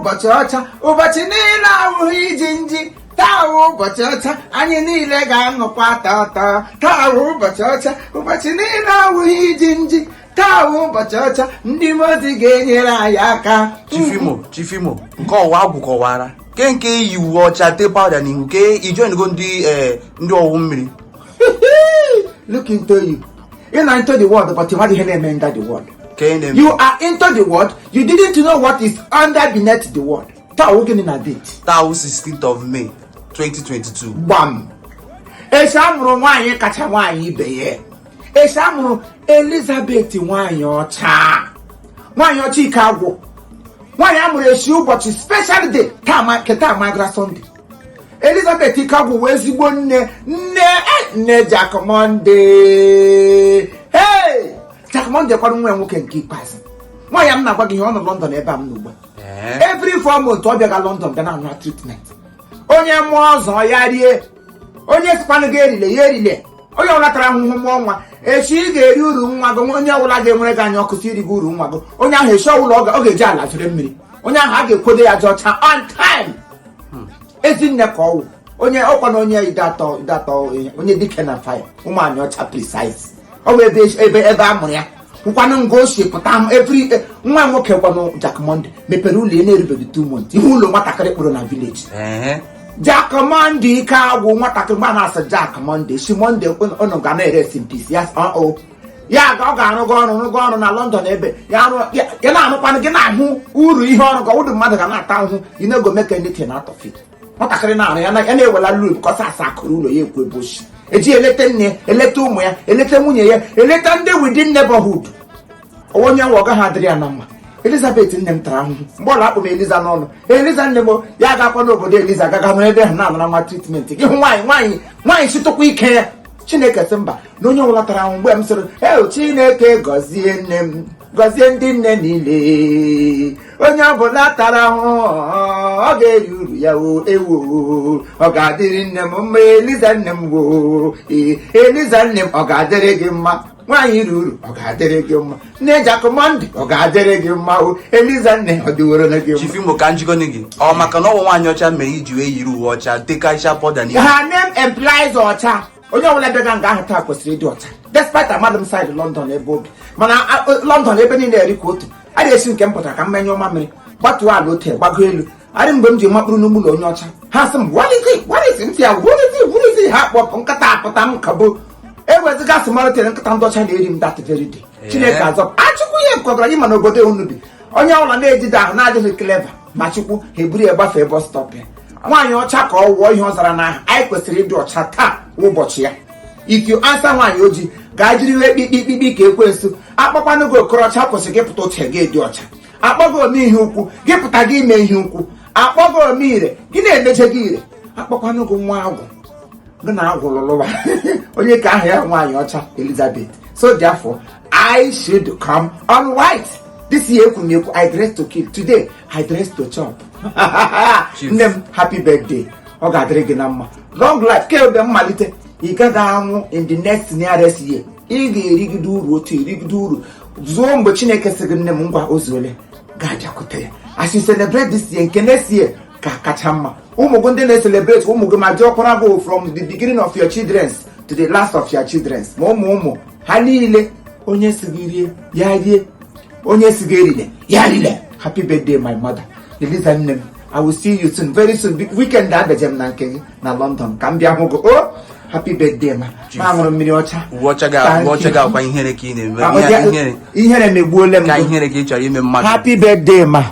Ụbọchị ọcha, ụbọchị niile awụghị iji nji. Taa wụ ụbọchị ọcha, anyị niile ga-aṅụkwa tọtọ. Taa wụ ụbọchị ọcha, ụbọchị niile awụghị iji nji. Taa wụ ụbọchị ọcha, ndị mozi ga-enyere anyị aka. Chief Imo, Chief Imo, nke ọwa agwụ kọwara ke nke yi uwe ọcha, te powder n'ihu, ke ijoingo ndị ndị ọwụ mmiri. Look into you. Ị na into the world, but you ihe na-eme under the world. Ke na-eme? You are into the world, you didn't know what is under beneath the world. Taa wụ gịnị na date? Taa wụ 16th of May 2022. Gbam! Esi amụrụ nwaanyị kacha nwaanyị ibe ya, esi amụrụ Elizabeth, nwaanyị ọcha, nwaanyị ọcha ike agwụ, nwaanyị amụrụ esi ụbọchị special day taa, ma keta magra Sunday. Elizabeth ike agwụ wee ezigbo nne, nne nne Jack Monday. Hey, Jack Monday kwara nwa ya nwoke nke ikpeazụ. Nwaanyị m na-agwa gị ihe, ọ nọ London ebe a m n'ugbu a. Every 4 months ọ bịaga London, bịa na-anụ treatment. Onye mụọ ọzọ ya rie, onye sikwanụ gị erile ya erile. Onye ọbụla tara ahụhụ mụọ nwa, echi ị ga-eri uru nwa gị. Onye ọbụla ga-enwere gị anya ọkụ si iri gị uru nwa gị, onye ahụ echi ọbụla ọ ga-eji ala zere mmiri, onye ahụ a ga-ekwodo ya ji ọcha on time. Ezinne ka ọwụ, onye ọkwa na onye ide atọ ide atọ, onye dike na fire ụmụanyị ọcha precise. Ọ bụ ebe a mụrụ ya nkwanụ nga o si pụta. Every nwa nwoke kwanụ Jack Monday mepere ụlọ ya na-erubeghị 2 months, ihe ụlọ nwatakịrị kpụrụ na village. Jack Monday ike agwụ, nwatakịrị mgbe a na-asị Jack Monday si Monday unu ga na-erest in peace ya ọ ya ga ọ ga-arụgo ọrụ, rụgo ọrụ na London ebe ya arụ ya na-arụkwanụ gị na-ahụ uru ihe ọrụ ka ụdị mmadụ ga na-ata ahụhụ. You no go make anything out of it. Nwatakịrị na-arụ ya ya na-ewela luru because asa akụrụ ụlọ ya ekwu ebe oshi eji eleta nne ya, eleta ụmụ ya, eleta nwunye ya, eleta ndị within neighborhood. Onye nwe ọ gaghị adịrị ya na mma. Elizabeth nne m tara ahụhụ. Mgbe ọla akpụ m Eliza n'ọnụ, Eliza nne m, ya gakwa n'obodo Eliza gaga nọ ebe ahụ na-anara nwa treatment. Gị hụ nwaanyị, nwaanyị, nwaanyị sitụkwa ike ya. Chineke sị mba na onye ọbụla tara ahụhụ. Mgbe m sịrị eo, Chineke gọzie nne m, gọzie ndị nne niile. Onye ọbụla tara ahụhụ, ọ ga-eri uru ya o. Ewo, ọ ga-adịrị nne m mma. Eliza nne m wo, ee, Eliza nne m, ọ ga-adịrị gị mma. Nwaanyị iri uru, ọ ga-adịrị gị mma. Nne Jack Monday, ọ ga-adịrị gị mma o. Eliza nne, ọ dịworo gị mma. Chief Imo, ka njikọ gị, ọ maka na ọ bụ nwaanyị ọcha mere iji wee yiri uwe ọcha tekacha powder n'ihu? Her name implies ọcha. Onye ọbụla bịaga nga ahụ taa kwesịrị ịdị ọcha, despite amadụ m side London ebe obi, mana London ebe niile eri ka otu a na-esi. Nke m pụtara ka mmenye ọma mmiri gbatuo ala ote gbago elu arị. Mgbe m ji makpụrụ n'ụlọ onye ọcha, ha sị m, "What is it? What is it?" Ntị ya, "What is it? What is it?" Ha kpọpụ nkata apụta m ka bụ eweziga small nkịta ndị ọcha na-eri m that very day. Chineke azọ achụkwu ihe nkọgara anyị, ma n'obodo unu bi, onye ọbụla na-ejide ahụ na-adịghị clever, ma Chukwu ha eburu ya gbafee bus stop ya. Nwaanyị ọcha ka ọ wụọ ihe ọ zara n'aha. Anyị kwesịrị ịdị ọcha taa ụbọchị ya. If you answer nwaanyị ojii, gaa jiri iwe kpikpikpikpi ka ekwensu akpọkwanụ gị okorocha, kwesịrị gị pụta otu gị dị ọcha. Akpọgị ome ihe ukwu, gị pụta gị ime ihe ukwu. Akpọgị ome ire, gị na-emeje gị ire. Akpọkwanụ gị nwa agwụ, gị na agwụ lụlụwa onye ka aha ya nwaanyị ọcha Elizabeth. So therefore I should come on white this year. Ekwu m ekwu, I dress to kill today, I dress to chop. Chief. Nne m, happy birthday. Ọ ga-adịrị gị na mma, long life. Kemgbe mmalite, ị gaghị anwụ. In the next nearest year, ị ga-erigide uru otu erigide uru zuo mgbe Chineke sị gị, "Nne m, ngwa, ozuole," ga-abịakwute ya. As you celebrate this year, nke next year ka kacha mma. Ụmụ gị ndị na-celebrate, ụmụ gị ma diọkpara gị, from the beginning of your children's to the last of your children's, ma ụmụ ụmụ ha niile. Onye si gị rie ya rie, onye si gị erile ya rile. Happy birthday, my mother Eliza nne m. I will see you soon, very soon. Weekend abịaje m na nke gị na London ka m bịa hụ gị o. Happy birthday ma ma ṅụrụ mmiri ọcha. Uwe ọcha ga Thank uwe ọcha you. ga-akwa ihere ka ị na-eme. Ah, ihere. Ihere megbuole m. Ka ihere ka ị chọrọ ime mmadụ. Happy birthday, ma.